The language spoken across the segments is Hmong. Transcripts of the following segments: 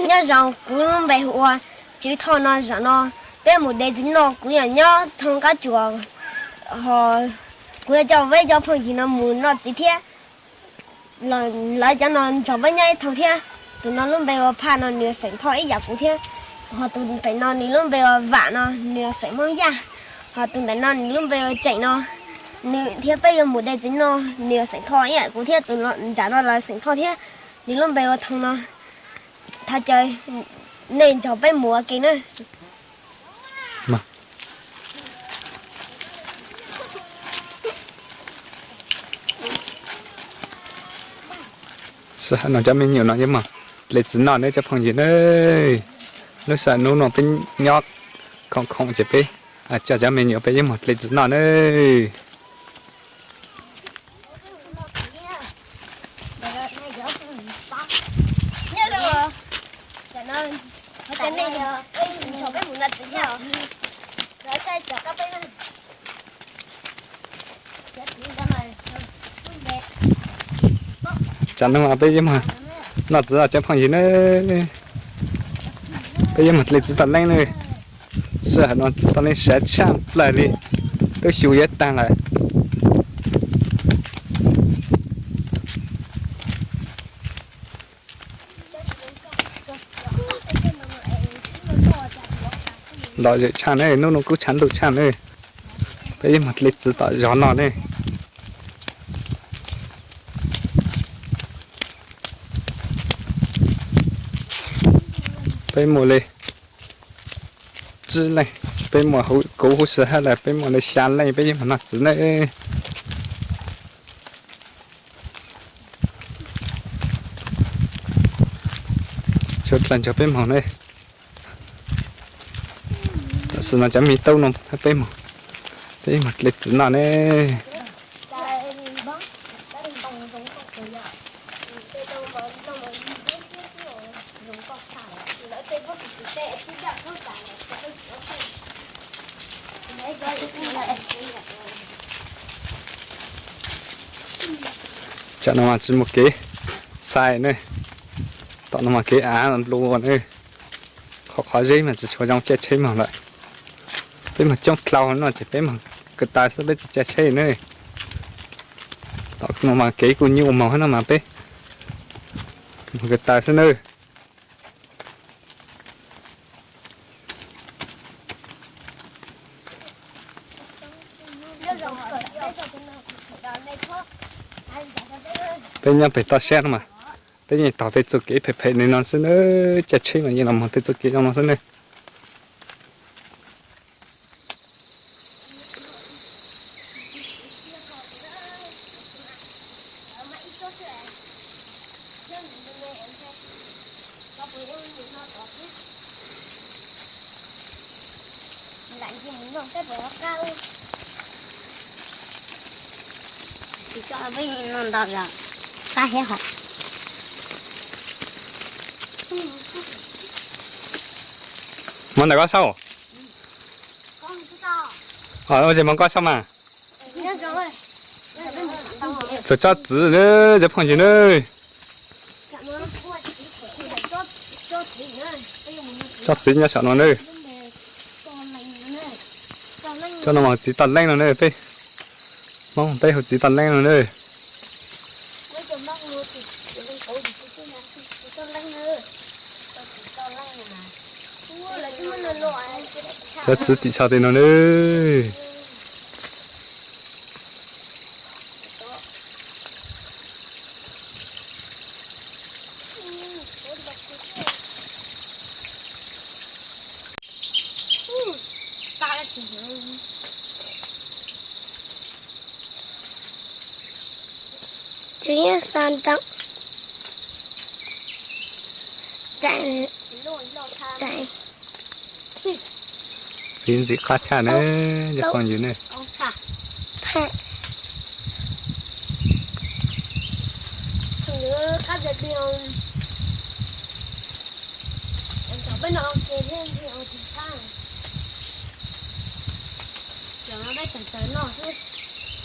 Nyob zoo, kuv lub npe hu ua Tswv Thoj no. Zaum no peb mus de txiv noj, kuv yog nyob thoob qab tsuas, ho kuv yuav coj peb cov phooj ywg no mus noj txiv thiab. Lawv cov no nrog peb nyob ib thoob thiab. Tus no lub npe ua Phaj no, nws yog xeem Thoj ib yam kuv thiab. Ho tus ntawm no nws lub npe ua Vam no, nws yog xeem Hmoob Yaj. Ho tus ntawm no nws lub npe ua Tseem no, nws thiab peb yuav mus de txiv noj, nws yog xeem Thoj ib yam kuv thiab. Tus nram no los xeem Thoj thiab, nws lub npe ua Thoo no. Thov caw nej nrog peb mus ua ke na. Sij hawm no cov me nyuam no yeej mus dle txiv noj ne cov phooj ywg na. Lub sij hawm hnub no peb nyob khoom khoom ces peb coj cov me nyuam peb yeej mus dle txiv noj na. Tsam no mas peb yeej mus noj txiv noj cov phooj ywg na. Peb yeej mus dle txiv tom leej na. Sij hawm no txiv tom leej siav tshaj plaws li, twb xyu yuav tag lawm. Lom zem tshaj ne, hnub no kuj tshav ntuj tshaj ne. Peb yeej mus dle txiv tom zos no ne. Peb mus li tsib leej, peb mus, kuv huv si hab lawm, peb mus li xya leej peb yeej mus noj txiv ne. Suav dlawg nrog peb moog ne. Tam sim no cov me tub no peb moog, peb moog dle txiv noj ne. Tam no mas tsis muaj kev xais ne, tom no mas kev av nplua ne, qhov qhov zeb mas tsis tshua zoo caij tsheb moog lawm. Peb moog coob dlhau no ces peb moog ko taw xwb, peb tsis caij tsheb ne. Tom no mas kev kuj nyuaj moog no mas peb moog ko taw xwb nawb. Peb nyob peg toj siab no mas peb yeej taug tej txuj kev phem phem li no xwb nawb, caij tsheb mas yeej los moog tej txuj kev zoo no xwb nawb. Moog ntawm koj xauj. Ua tsev moog koj xauj mas. Txawm tsob txiv nawb cov phooj ywg nawb. Tsob txiv nyob saum no nawb. Tsob no mas txiv toj leeb no nawb, peb Hmoob peb hu txiv toj leeb no nawb. Tsob txiv tim saum tej no nawb. Tsis yeej xa ntawm txiv ntxim qab tshaj nawb cov phooj ywg nawb.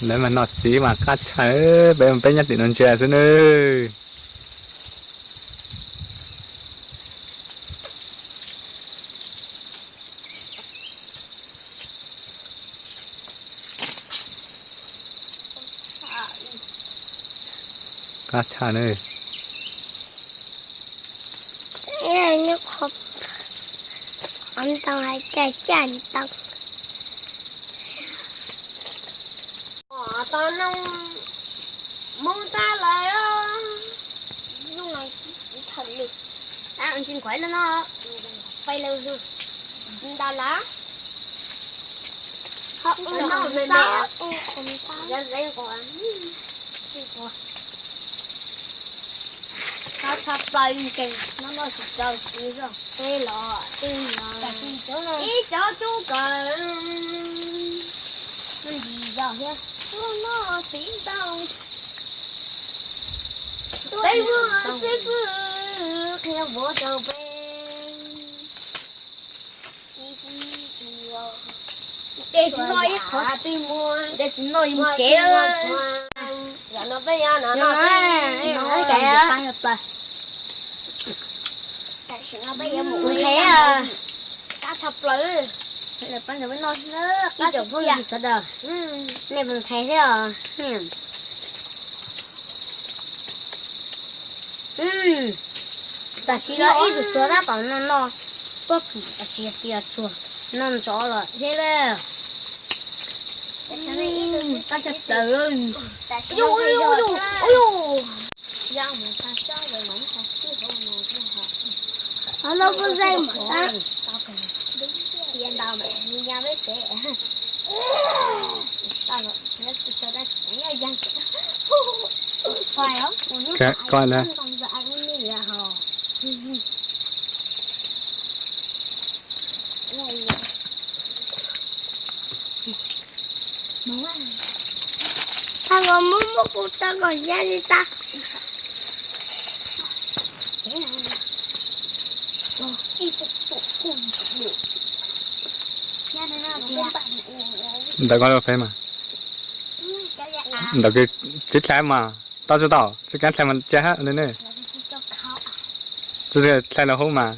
Lawv mas noj txiv mas qab tshaj, peb peb nyob tim no ntsia xwb nawb. Qab tshaj na. Nyob qhov ntoo hais caj caj ntoo. Tos noo mus tag lawm. Lub no tsis thawm li. Tab ntsis nqaij no no. Pais lawm. Ntau lawm. Ho ua no me me. Yog zev nquas. Qab tshaj plaws nkeeg no no tsis tau txiv zog. Tej los tej no. Ib cov cub kawm ntsis zog thiab. Cub no txiv ntau. Peb muaj xib fwb qhia vov rau peb. Ces tsis noj ib qho, ces tsis noj ib tsev. Yog no peb yog no no peb, tam sim no peb yuav mus ua qab tshaj plaws. Ib tsoom phooj ywg sawv daws, nej puas ntshai thiab os? Tam sim no ib tug tsuag tab tom no no, pob kws tam sim tsis yog tsuag, no ntsoov lawm thiab. Qab tshaj plaws. Koj na. Tag nkaus muab muab kuv tag nkaus ya li tag. Ntawd koj lub peb mas. Ntawd kws tsis dlhai mas tau tsis tau, tsis kav dlhai mas cia hab ne. Tsis dlhai los hub mas.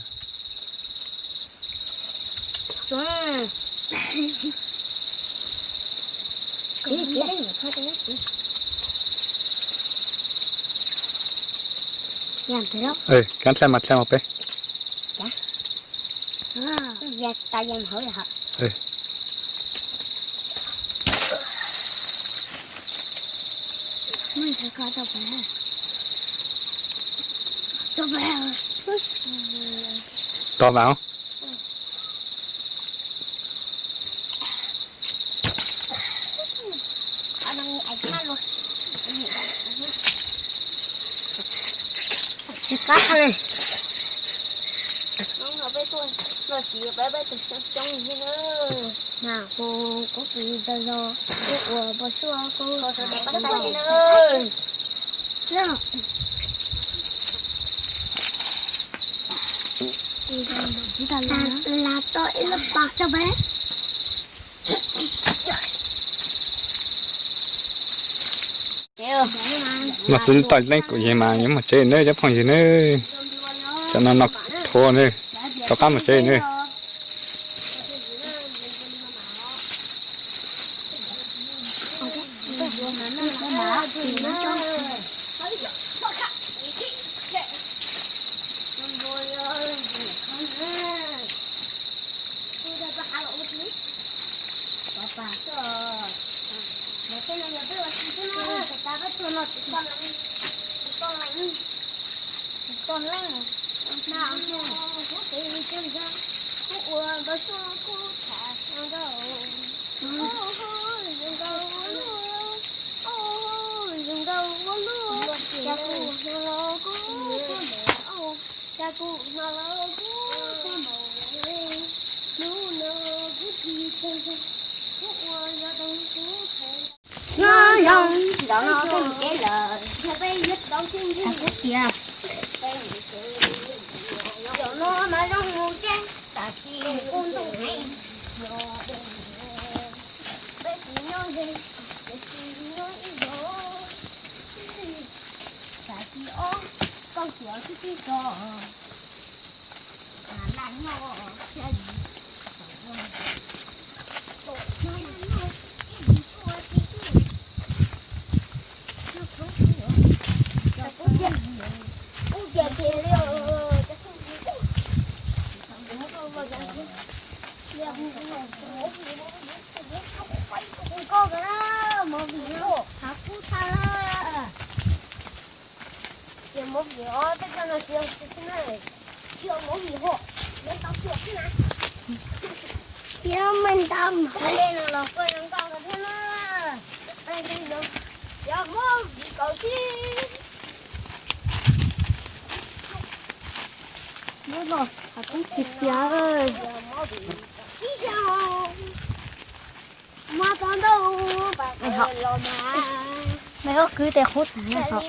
Kav dlhai mas dlhai mas peb. Tog mas. Tsis qab li. Mas kuv kuv pis tau zo, kuv ua pos suaj kuv. Las tau ib lub pas tso peb. Mas xwb tau leej kuv yig mas yuav mus tsev nawb cov phooj ywg nawb. Cov no no thua nawb, rov qab mus tsev nawb. Nyob zoo, zaum no peb mus tsev lawm, yog peb yuav tau sib ntsib tias, zaum no mas zoo mus tsev, tam sim kuj ntuj heev, peb tsis nyob ze, peb tsis nyob ib zos, tam sim ob kaum tawm xwb tib tso. Yog meej ntau mas. Lub no kuj tsis tiav. Maiv ua kwv tes qhuav tag hov.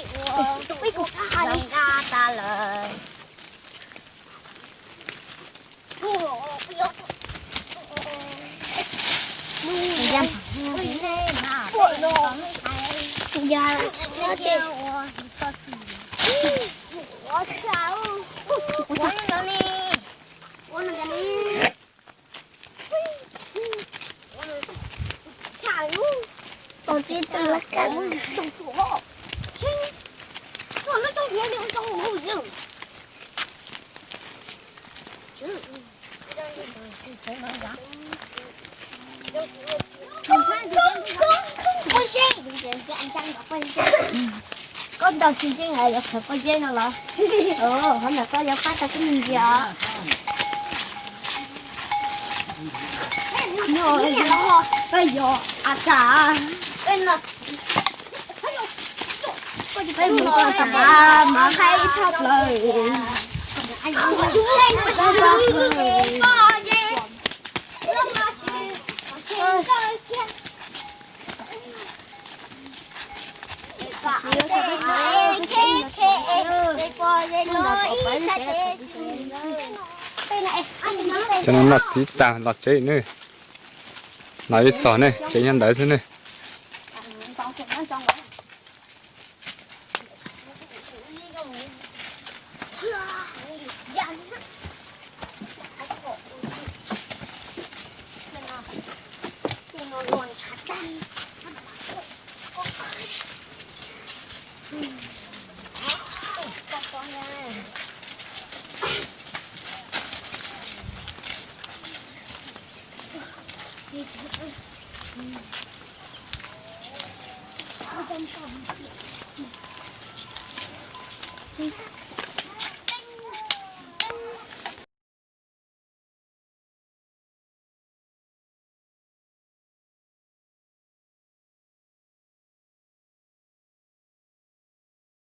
Koj ntaus tsis nkees yuav khaws pob zeb no los? Qhov ntawm koj yuav pab tau koj me ntsis os. Koj yog a tas, peb mus koj tas mas qhaib thaj plaws. Cov no noj txiv tag los tsev ne. Los ib txog ne, tsev nyob ntawd xwb ne.